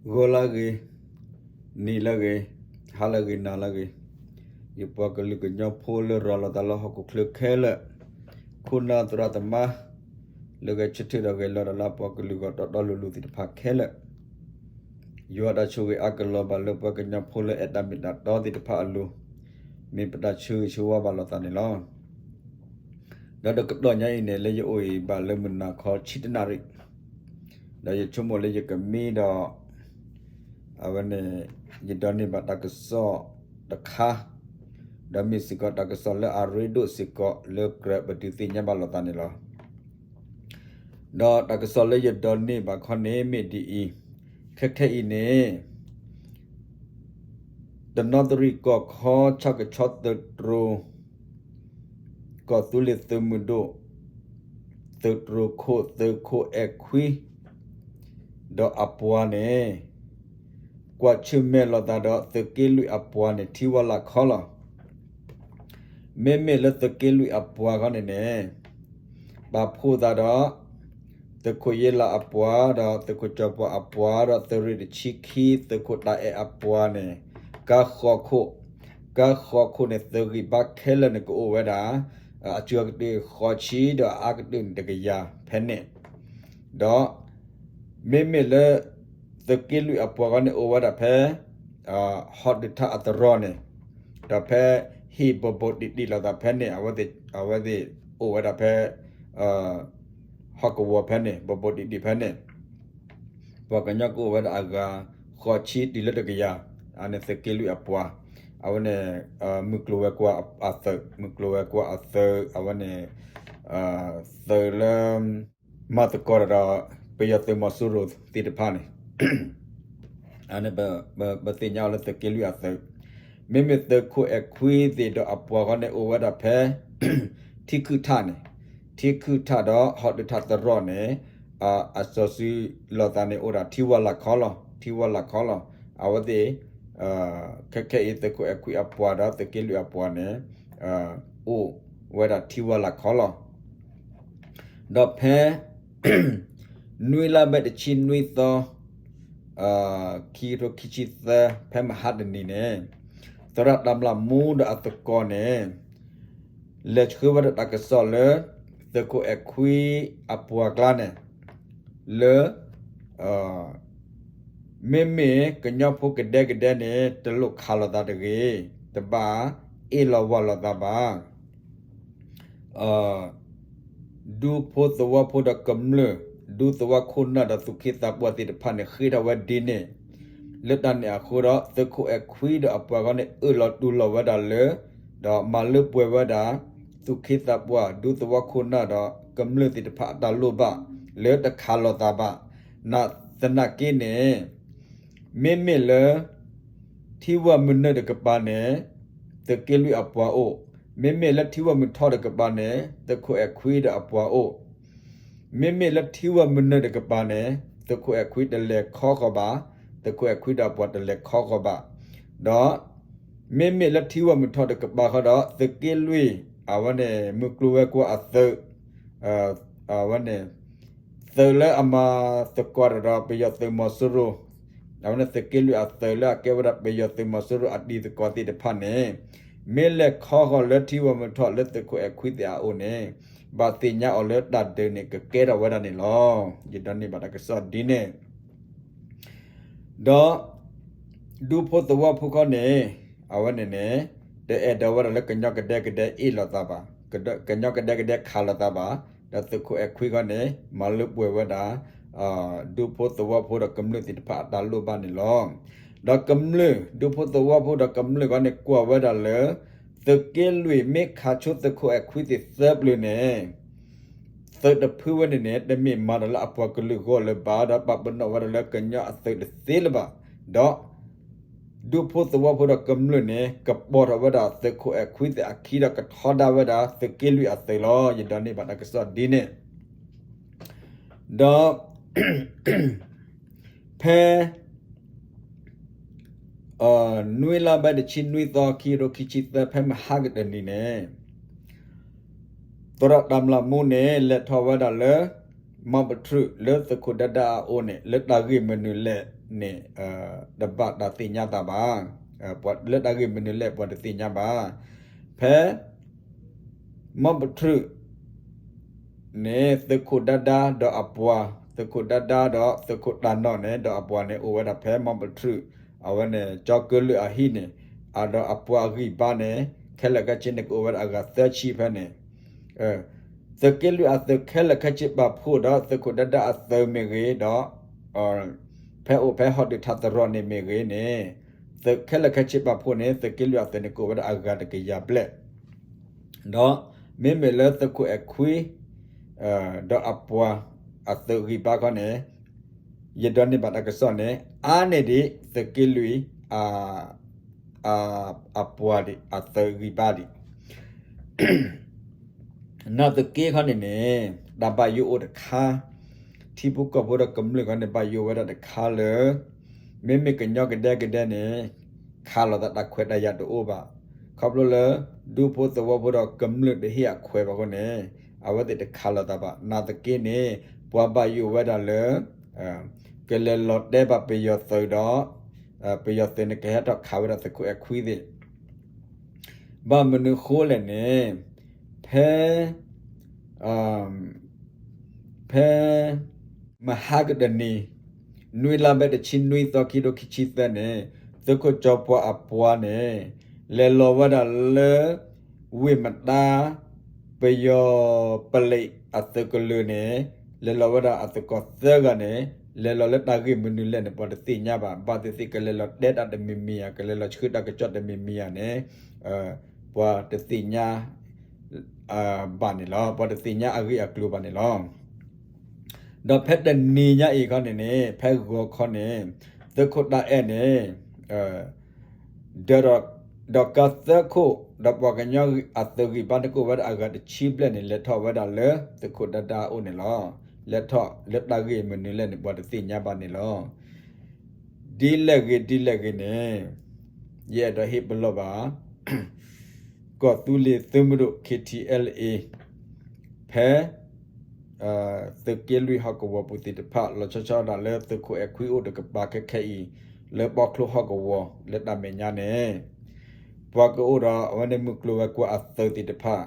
ဂီၤလၢအဂ့ၤ, နံၤလၢအဂ့ၤ, ဟါလၢအဂ့ၤ, နၤလၢအဂ့ၤ, ယပှၤကလုာ်ကညီဖိလၢရၤလီၤသးလၢဟီၣ်ခိၣ်ချၢခဲလၢာ်, ခိၣ်နၢ်သရၣ်သမါ လၢဂဲၤဆၢထၢၣ်ဒီးဂဲၤလီၤဒီးလၢအပှၤကလုာ်ဂီၢ်တီတီလိၤလိၤသ့ၣ်တဖၣ်ခဲလၢာ်, ယွၤတၢ်ဆိၣ်ဂ့ၤအါကလီၤဘၣ်လၢပှၤကညီဖိလၢအဲၣ်တၢ်မ့ၢ်တၢ်တီသ့ၣ်တဖၣ်အလိၤ, မ့ၢ်ပတၢ်ဆၢဂ့ၤဆၢဝါဘၣ်လိာ်သးန့ၣ်လီၤ. ဒီးတကတီၢ်ညါအံၤန့ၣ် လၢယအိၣ်အံၤဘၣ်လၢမုၢ်နၤခီဆံတနၣ်ရံၣ်, ဒီးယဆိကမိၣ်လၢယကမံဒီး အဝဲန့ၣ် ယဒိးန့ၢ်ဘၣ်တၢ်ကစီၣ်တခါ, ဒီးမ့ၢ်စ့ၢ်ကီးတၢ်ကစီၣ်လၢအရ့ဒိၣ်စ့ၢ်ကီးလၢကြၢးပတုၤသ့ၣ်ညါဘၣ်လိာ်သးန့ၣ်လီၤ. ဒီးတၢ်ကစီၣ်လၢယဒိးန့ၢ်ဘၣ်ခီန့ၣ်မ့ၢ်ဒ်အံၤ, ခဲခဲအံၤန့ၣ် တနီသရံၣ်ကီၢ်ခီ ဆၣ်ကဆီသုးတြိၤ ကီၢ်သူလ့ၤသုးမုၢ်ဒိၣ် သုးတြိၤခိၣ် သုးခိၣ်အဲၣ်ခွံ ဒီးအပှၤန့ၣ် ကွၢ်ဆၢၣ်မဲာ်လိာ်သးဒီးသုးက့လွံၢ်အပှၤန့ၣ် ထံဝါလၢ်ခီလီၤ. မ့မ့ၢ်လၢသုးက့လွံၢ်အပှၤခီန့ၣ်န့ၣ် ပာ်ဖှိၣ်သးဒီး သုးခိၣ်ယ့လးအပှၤ ဒီးသုးခိၣ်ကၠီၤပှၤအပှၤ ဒီးသုးရ့ၣ်တဆံခံ သုးခိၣ်တၢ်အဲၣ်အပှၤန့ၣ် ကါဃီခိၣ်, ကါဃီခိၣ်န့ၣ် သုးဂံၢ်ဘါခဲလၢာ်န့ၣ်ကအိၣ်ဝဲဒၣ် အစုအကတၢၢ်ဃိးဆံ ဒီးအအါကတၢၢ်န့ၣ်တကယၤဖဲန့ၣ်, ဒီး မ့မ့ၢ်လၢ သုးက့လွံၢ်အပှၤဂီၢ်န့ၣ် အိၣ်ဝဲဒၣ်ဖဲ ဟီၣ်ဒုးထၣ်အသရိာ်န့ၣ်, ဒီးဖဲဟံၣ်ဘိးဘိးတံၢ်တံၢ်လိာ်သးဖဲန့ၣ် အဝဲသ့ၣ်အိၣ်ဝဲဒၣ်ဖဲ ဟီၣ်ကဝီၤဖဲန့ၣ် ဘိးဘိးတံၢ်တံၢ်ဖဲန့ၣ် ပှၤကညီကအိၣ်ဝဲဒၣ်အဂၤ ဃိးဆံတုၤလၢတကယၤ, အန့ၣ်သုးက့လွံၢ်အပှၤ, အဝဲန့ၣ် မုၢ်ကျိၤဝဲၤကွာ်အသုး, မုၢ်ကျိၤဝဲၤကွာ်အသုး အဝဲန့ၣ် သုးလၢ မၤသကိးဒီး ပယီၤသုးမီၤစိရိၤသ့ၣ်တဖၣ်န့ၣ် အန့ၣ် ပသ့ၣ်ညါအီၤလၢသုးက့လွံၢ်အသုး, မ့မ့ၢ်သုးခိၣ်အဲၣ်ခွံသ့ၣ်ဒီးအပှၤဂီၢ်န့ၣ် အိၣ်ဝဲဒၣ်ဖဲ ထံခုၣ်ထၣ်န့ၣ်, ထံခုၣ်ထၣ်ဒီးဟီၣ်ဒုးထၣ်သရိာ်န့ၣ် အစီၤစုၤလိာ်သးန့ၣ် အိၣ်ဒၣ်ထံဝါလၢ်ခီလီၤ, ထံဝါလၢ်ခီလီၤ, အဝဲသ့ၣ် ခဲခဲအံၤ သုးခိၣ်အဲၣ်ခွံအပှၤဒီးသုးက့လွံၢ်အပှၤန့ၣ် အိၣ်ဝဲဒၣ်ထံဝါလၢ်ခီလီၤ. ဒီးဖဲ နွံလါဘဲတဆံနွံသီ ခံကထိခံဆံသၢ ဖဲမဟါတနံၤန့ၣ် သရၣ်တၢ်မျၢ်မူဒီးအသကိးန့ၣ် လဲၤဆှၢဝဲဒၣ်တၢ်ကစီၣ်လၢ သုးခိၣ်အဲၣ်ခွံအပှၤကျါန့ၣ် လၢ မ့မ့ၢ်ကညီဖိကဒဲကဒဲန့ၣ် တလိၣ်ခးလိာ်သးတဂ့ၤ, တဘၣ်အ့ၣ်လိာ်ဝီလိာ်သးဘၣ်. ဒူဖိသဝီဖိဒီးကမျၢၢ်, ဒူသဝီခိၣ်နၢ်ဒီးသူၣ်က့သးပှၢ်သ့ၣ်တဖၣ်န့ၣ် ဃ့ထီၣ်ဝဲဒ်န့ၣ်, လၢတၢ်န့ၣ်အဃိဒီး သုးခိၣ်အဲၣ်ခွံဒီးအပှၤဂီၢ်န့ၣ် အၢၣ်လီၤတူၢ်လိာ်ဝဲဒၣ်လၢ ဒီးမၤလၢပှဲၤဝဲဒၣ် သူၣ်က့သးပှၢ် ဒူသဝီခိၣ်နၢ်ဒီးကမျၢၢ်သ့ၣ်တဖၣ်အတၢ်လိၣ်ဘၣ် လၢတခးလိာ်သးဘၣ်. နာ်သနာ်က့န့ၣ် မ့မ့ၢ်လၢ ထံဝၢ်မုၢ်နုာ်တကပၤန့ၣ် သုးက့လွံၢ်အပှၤအိၣ်, မ့မ့ၢ်လၢထံဝၢ်မုၢ်ထီၣ်တကပၤန့ၣ် သုးခိၣ်အဲၣ်ခွံဒီးအပှၤအိၣ်, မ့မ့ၢ်လၢထံဝၢ်မုၢ်နုာ်တကပၤန့ၣ် သုးခိၣ်အဲၣ်ခွံတလဲၤခီဃီၤဘၣ်, သုးခိၣ်အဲၣ်ခွံဒီးအပှၤတလဲၤခီဃီၤဘၣ်. ဒီး မ့မ့ၢ်လၢထံဝၢ်မုၢ်ထီၣ်တကပၤဃီဒီး သုးက့လွံၢ် အဝဲန့ၣ် မုၢ်ကျိၤဝဲၤကွာ်အသုး အဝဲန့ၣ် သုးလၢအမၤသကိးတၢ်ဒီးပယီၤသုးမီၤစိရိၤ, အဝဲန့ၣ်သုးက့လွံၢ်အသုးလၢအကဲဝဲဒၣ်ပယီၤသုးမီၤစိရိၤအတံၤသကိးသ့ၣ်တဖၣ်န့ၣ် မ့ၢ်လဲၤခီဃီၤလၢထံဝၢ်မုၢ်ထီၣ်လၢသုးခိၣ်အဲၣ်ခွံသ့ၣ်အအိၣ်န့ၣ် ဘၣ်သ့ၣ်ညါအီၤလၢတၢ်ဒုးန့ၣ်ကကဲထီၣ်ဝဲဒၣ်န့ၣ်လီၤ. ယဒိးန့ၢ်ဘၣ်တၢ်ကစီၣ်ဒ်န့ၣ် ဒီး ဒူဖိသဝီဖိခီန့ၣ် အဝဲန့ၣ်န့ၣ် တအဲၣ်ဒိးဝဲဒၣ်လၢကညီကဒဲကဒဲအ့ၣ်လိာ်သးဘၣ်, ကညီကဒဲကဒဲခးလိာ်သးဘၣ်, ဒီးသုးခိၣ်အဲၣ်ခွံခီန့ၣ် မၤလၢပှဲၤဝဲဒၣ် ဒူဖိသဝီဖိဒီးကမျၢၢ်သ့ၣ်တဖၣ်အတၢ်လိၣ်ဘၣ်န့ၣ်လီၤ. ဒီးကမျၢၢ် ဒူဖိသဝီဖိဒီးကမျၢၢ်ခီန့ၣ် ကွၢ်ဝဲဒၣ်လၢ သုးက့လွံၢ်မ့ၢ်ခးဆိသုးခိၣ်အဲၣ်ခွံသ့ၣ်သၢပျၢၤန့ၣ် သုးတဖုဝဲန့ၣ်န့ၣ် တမ့ၢ်မၤတၢ်လၢအပှၤကလုာ်ဂီၢ်လၢၤဘၣ် ဒီးပာ်ပနီၣ်ဝဲဒၣ်လၢကညီအသုးတသ့လၢၤဘၣ်. ဒီး ဒူဖိသဝီဖိဒီးကမျၢၢ်န့ၣ် ကပိာ်ထီၣ်ဝဲဒၣ်သုးခိၣ်အဲၣ်ခွံသ့ၣ်အခံဒီးကထီဒါဝဲဒၣ်သုးက့လွံၢ်အသုးလီၤ. ယဒိးန့ၢ်ဘၣ်တၢ်ကစီၣ်ဒ်န့ၣ် ဒီး ဖဲ နွံလါဘဲတဆံနွံသီ ခံကထိခံဆံသၢ ဖဲမဟါကတနံၤန့ၣ် သရၣ်တၢ်မျၢ်မူန့ၣ် လဲၤထီၣ်ဝဲဒၣ်လၢ မီပထြူးလၢသုးခိၣ်ဒၢဒၢအအိၣ်န့ၣ် လၢတၢ်ဂ့ၢ်မနုၤလဲၣ် န့ၣ် တဘၣ်တၢ်သ့ၣ်ညါသးဘၣ်. လၢတၢ်ဂ့ၢ်မနုၤလဲၣ် ပှၤတသ့ၣ်ညါဘၣ်. ဖဲ မီၣ်ပထြူးန့ၣ် သုးခိၣ်ဒါဒါဒီးအပှၤ, သုးခိၣ်ဒါဒါဒီးသုးခိၣ်တၢ်နီၣ်န့ၣ် ဒီးအပှၤန့ၣ် အိၣ်ဝဲဒၣ်ဖဲမီၣ်ပထြူး, အဝဲန့ၣ် ကၠီကလုာ်အဟံၣ်န့ၣ်, အဒီးအပှၤအဂံၢ်ဘါန့ၣ် ခဲလၢာ်ခဲဆ့န့ၣ် ကအိၣ်ဝဲဒၣ်အဂၤသၢဆံဖဲန့ၣ် သုးက့လွံၢ်အသုးခဲလၢာ်ခဲဆ့ပာ်ဖှိၣ်ဒီး သုးခိၣ်ဒါဒါအသုးမ့ၢ်ဂ့ၤဒီး ဖဲအိၣ်ဖဲဟီၣ်ဒုးထးသရိာ်န့ၣ်မ့ၢ်ဂ့ၤန့ၣ်, သုးခဲလၢာ်ခဲဆ့ပာ်ဖှိၣ်န့ၣ် သုးက့လွံၢ်အသုးန့ၣ် ကအိၣ်ဝဲဒၣ်အဂၤတကယၤဘျဲၣ်, ဒီးမ့မ့ၢ်လၢသုးခိၣ်အဲၣ်ခွံ ဒီးအပှၤအသုးဂံၢ်ဘါခီန့ၣ်, ယဒိးန့ၢ်ဘၣ်တၢ်ကစီၣ်န့ၣ် အါန့ၢ်ဒံးသုးက့လွံၢ် အပှၤဒံး အသုးဂံၢ်ဘါဒံး နာ်သက့ခီန့ၣ်န့ၣ် တၢ်ဘၣ်ယိၣ်အိၣ်တခါ, ထံဖိကီၢ်ဖိဒီးကမျၢၢ်ခီန့ၣ် ဘၣ်ယိၣ်ဝဲဒၣ်တခါလၢ မ့မ့ၢ်ကညီကဒဲကဒဲန့ၣ် ခးလိာ်သးတၢ်ခွဲးတၢ်ယာ်တအိၣ်ဘၣ်. ခီဖျိလၢ ဒူဖိသဝီဖိဒီးကမျၢၢ်တဟ့ၣ်အခွဲးဘၣ်အဃိန့ၣ် အဝဲသ့ၣ်တခးလိာ်သးဘၣ်. နာ်သက့န့ၣ် ပှၤဘၣ်ယိၣ်ဝဲဒၣ်လၢ ကလဲၤလီၤတဲဘၣ်ပယီၤသုးဒီး ပယီၤသုးန့ၣ် ကဟဲထီၣ်ခးဝဲဒၣ်သုးခိၣ်အဲၣ်ခွံသ့ၣ် ဘၣ်မနုၤဃိလဲၣ်န့ၣ်, ဖဲ ဖဲ မဟါကတနံၤ နွံလါဘဲတဆံနွံသီ ခံထိခံဆံသၢန့ၣ် သုးခိၣ်ကၠီပှၤအပှၤန့ၣ် လဲၤလီၤဝဲဒၣ်လၢ ဝ့ၢ်မတါ ပယီၤပလံးအသုးကလၢၤန့ၣ် လဲၤလီၤဝဲဒၣ်အသကိးသၢဂၤန့ၣ် လဲၤလီၤလၢတၢ်ဂ့ၢ်မနုၤလဲၣ်န့ၣ် ပှၤတသ့ၣ်ညါဘၣ်. ဘၣ်သ့ၣ်သ့ၣ်ကလဲၤလီၤတဲတၢ်တမံၤမံၤဧါ, ကလဲၤလီၤဆှၢတၢ်ကစီၣ်တမံၤမံၤဧါန့ၣ် ပှၤတသ့ၣ်ညါ ဘၣ်န့ၣ်လီၤ. ပှၤတသ့ၣ်ညါအဂ့ၢ်အကျိၤဘၣ်န့ၣ်လီၤ. ဒီးဖဲတနံၤညါအံၤခီန့ၣ်န့ၣ် ဖဲဂီၤခီန့ၣ် သုးခိၣ်တၢ်အဲၣ်န့ၣ် ဒီးကါသၢခိၣ် ဒီးပှၤကညီအသုးဂံၢ်ဘါန့ၣ် ကအိၣ်ဝဲဒၣ်အဂၤတဆံဘျဲၣ်န့ၣ် လဲၤထီၣ်ဝဲဒၣ်လၢသုးခိၣ်ဒါဒါအအိၣ်န့ၣ်လီၤ. လဲၤထီၣ်လၢတၢ်ဂ့ၢ်မနုၤလဲၣ်န့ၣ် ပှၤတသ့ၣ်ညါဘၣ်န့ၣ်လီၤ. ဒ်လဲၣ်ဂ့ၤဒ်လဲၣ်ဂ့ၤန့ၣ် ယအဲၣ်ဒိးဟ့ၣ်ပလီၢ်ဘၣ် ကီၢ်သူလ့ၤသုးမုၢ်ဒိၣ် K T L A ဖဲ သုးက့လွံၢ်ဟီၣ်ကဝီၤပူၤသ့ၣ်တဖၣ် လီၤဆီဆီဒၣ်တၢ်လၢသုးခိၣ်အဲၣ်ခွံအိၣ်တကပၤခဲခဲအံၤ လၢပီချိဟီၣ်ကဝီၤ လၢတၢ်မဲာ်ညါန့ၣ် ပှၤကအိၣ်ဒီးအဝဲန့ၣ်မုၢ်ကျိၤဝဲၤကွာ်အသုးသ့ၣ်တဖၣ်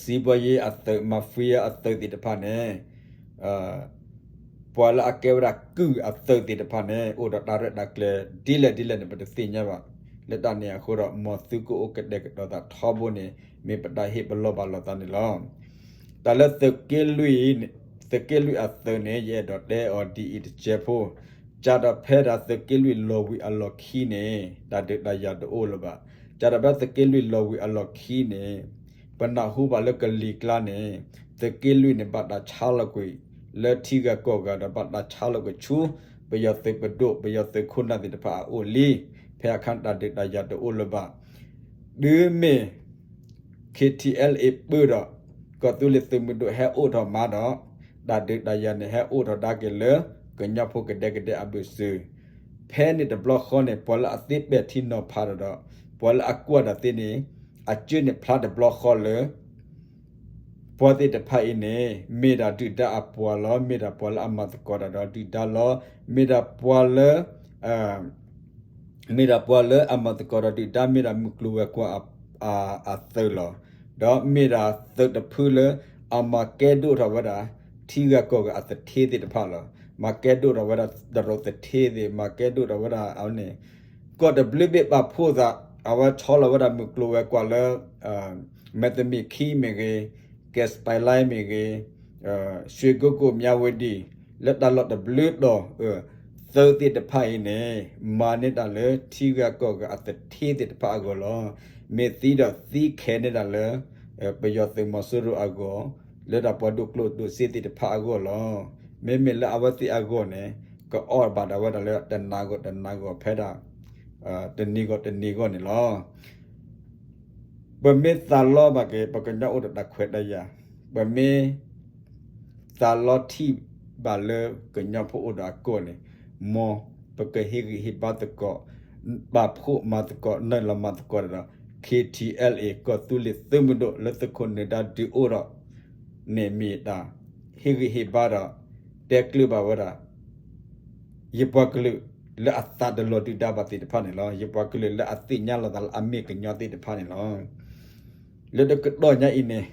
စံးဘီယ့အသုး မၤဖှံအသုးသ့ၣ်တဖၣ်န့ၣ် ပှၤလၢအကဲဝဲဒၣ်ကုၢ်အသုးသ့ၣ်တဖၣ်န့ၣ် အိၣ်ဒီးတၢ်ရဲၣ်တၢ်ကျဲၤဒ်လဲၣ်ဒ်လဲၣ်န့ၣ် ပတသ့ၣ်ညါဘၣ်. လၢတၢ်န့ၣ်အဃိဒီး မ်သုကအိၣ်ကတဲာ်ကတီၤသးထီဘိန့ၣ် မ့ၢ်ပတၢ်ဟ့ၣ်ပလီၢ်ဘၣ်လိာ်သးန့ၣ်လီၤ. တၢ်လၢသုးက့လွံၢ်အသုးန့ၣ် ယအဲၣ်ဒိးတဲအီၤဒ်အံၤတစဲးဖိ, ကၢ်ဒီးဖဲဒၣ်သုးက့လွံၢ်လီၤဝံၤအလီၢ်ခံန့ၣ် တၢ်ဒုးတၢ်ယၤတအိၣ်လၢၤဘၣ်. ကၢ်ဒီးဖဲသုးက့လွံၢ်လီၤဝံၤအလီၢ်ခံန့ၣ် ပနၢ်ဟူဘၣ်လၢကလံၤကျါန့ၣ် သုးက့လွံၢ်န့ၣ် ဘၣ်တၢ်ဆါလီၤကွံာ်လၢထံဂၤကီၢ်ဂၤဒီး ဘၣ်တၢ်ဆါလီၤကွံာ်ဆူ ပယီၤသုးပဒိၣ် ပယီၤသုးခိၣ်နၢ်သ့ၣ်တဖၣ်အအိၣ်လံ. ဖဲအခါတၢ်ဒုးတၢ်ယၤတအိၣ်လၢၤဘၣ်. တုၤမ့ၢ် K T L A ပၢၢ်ဒီး ကီၢ်သူလ့ၤသုးမုၢ်ဒိၣ်ဟဲအိၣ်ထီၣ်မးဒီး တၢ်ဒုးတၢ်ယၤန့ၣ် ဟဲအိၣ်ထီၣ်ဒါက့ၤလၢ ကညီဖိကဒဲကဒဲအဘၢၣ်စၢၤ ဖဲန့ၣ်တဘျီဃီန့ၣ် ပှၤလၢအသ့ပဲာ်ထံနီၤဖးဒီး ပှၤလၢအကွၢ်တၢ်သ့န့ၣ် အကၢန့ၣ်ဖျါတဘျီဃီလၢ ပှၤသ့ၣ်တဖၣ်အံၤန့ၣ် မ့ၢ်ဒၣ်ဒုၣ်ဒါအပှၤလီၤ. မ့ၢ်ဒၣ်ပှၤလၢအမၤသကိးတၢ်ဒီးဒုၣ်ဒါလီၤ. မ့ၢ်ဒၣ်ပှၤလၢ မ့ၢ်ဒၣ်ပှၤလၢအမၤသကိးဒီးဒုၣ်ဒါ မ့ၢ်ဒၣ်မုၢ်ကျိၤဝဲၤကွာ်အသုးလီၤ. ဒီးမ့ၢ်ဒၣ်သုးတဖုလၢ အမၤကဲဒိၣ်ထီၣ်ဝဲဒၣ် ထံဂၤကီၢ်ဂၤအသထ့သ့ၣ်တဖၣ်လီၤ. မၤကဲဒိၣ်ထီၣ်ဝဲဒၣ်တရူးသထ့သ့ၣ် မၤကဲဒိၣ်ထီၣ်ဝဲဒၣ်အဝဲန့ၣ် ကီၢ်တဘျုးဘ့ၣ်ပာ်ဖှိၣ်သး အဝဲဆီလီၤဝဲဒၣ်မုၢ်ကျိၤဝဲၤကွာ်လၢ မဲၢ်သမံးခံမ့ၢ်ဂ့ၤ, ကဲးစပဲးလဲမ့ၢ်ဂ့ၤ, ရွှေကုက္ကို မြဝတီ လၢတၢ်လီၢ်တဘျုးတီၤ သုးသ့ၣ်တဖၣ်အံၤန့ၣ် မၤန့ၢ်တၢ်လၢထံဂၤကီၢ်ဂၤအသထ့သ့ၣ်တဖၣ်အဂီၢ်လီၤ. မ့ၢ်သံဒီးသံခဲန့ၢ်တၢ်လၢ ပယီၤသုးမီၤစိရိၤအဂီၢ်, လၢတၢ်ပှၤဒိၣ်ကျိၣ်ဒိၣ်စ့သ့ၣ်တဖၣ်အဂီၢ်လီၤ. မ့မ့ၢ်လၢအဝဲသ့ၣ်အဂီၢ်န့ၣ် ကအီၣ်ဘၣ်ဒၣ်ဝဲဒၣ်လၢတနၤဂီၢ်တနၤဂီၢ်ဖဲဒၣ် တနံၤဂီၢ်တနံၤဂီၢ်န့ၣ်လီၤ. ပမ့ၢ်သးလီဘၣ်က့ၤ ပကညီအိၣ်ဒီးတၢ်ခွဲးတၢ်ယာ်, ပမ့ၢ်သးလီထံၣ်ဘၣ်လၢကညီဖိအိၣ်ဒီးအကီၢ်န့ၣ်, မ်ပကဟ့ၣ်ဂံၢ်ဟ့ၣ်ဘါသကိး, ပာ်ဖှိၣ်မၤသကိး နုာ်လီၤမၤသကိးဒီး K T L A ကီၢ်သူလ့ၤသုးမုၢ်ဒိၣ်လၢသုးခိၣ်နၢၤဒါဒုးအိၣ်ဒီး န့ၣ်မ့ၢ်တၢ်ဟ့ၣ်ဂံၢ်ဟ့ၣ်ဘါဒီး တဲကျၢၤဘၣ်ဝဲဒၣ် ယပှၤကလုာ်လၢအသးတလီၤဒုၣ်ဒါဘၣ်သ့ၣ်တဖၣ်န့ၣ်လီၤ. ယပှၤကလုာ်လၢအသ့ၣ်ညါလီၤသးလၢအမ့ၢ်ကညီသ့ၣ်တဖၣ်န့ၣ်လီၤ. လၢတကတီၢ်ညါအံၤန့ၣ်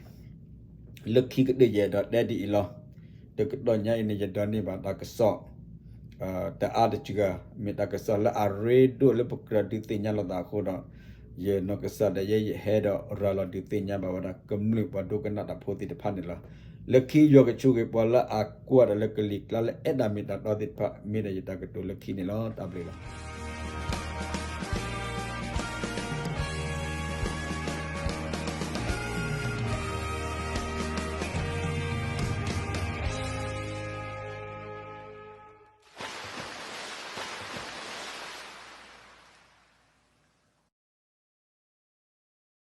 လၢခံကတၢၢ်ယအဲၣ်ဒိးတဲဒ်အံၤလီၤ. တကတီၢ်ညါအံၤန့ၣ် ယဒိးန့ၢ်ဘၣ်တၢ်ကစီၣ် တအါတစှၤ, မ့ၢ်တၢ်ကစီၣ်လၢအရ့ဒိၣ်လၢပကြၢးဒုးသ့ၣ်ညါလိာ်သးအဃိဒီး ယနီၢ်ကစၢ်ဒၣ်ယဲ ယဟဲဒီးရၤလီၤဒုးသ့ၣ်ညါဘၣ်ဝဲဒၣ်ကမျၢၢ်ပှၤဒိကနၣ်တၢ်ဖိသ့ၣ်တဖၣ်န့ၣ်လီၤ. လၢခံယွၤကဆိၣ်ဂ့ၤပှၤလၢအကွၢ်တၢ်လၢကလံၤကျါလၢအဲၣ်တၢ်မ့ၢ်တၢ်တီသ့ၣ်တဖၣ် မ့ၢ်ဒၣ်ယတၢ်ကတိၤလၢခံန့ၣ်လီၤ. တၢ်ဘျုးလီၤ.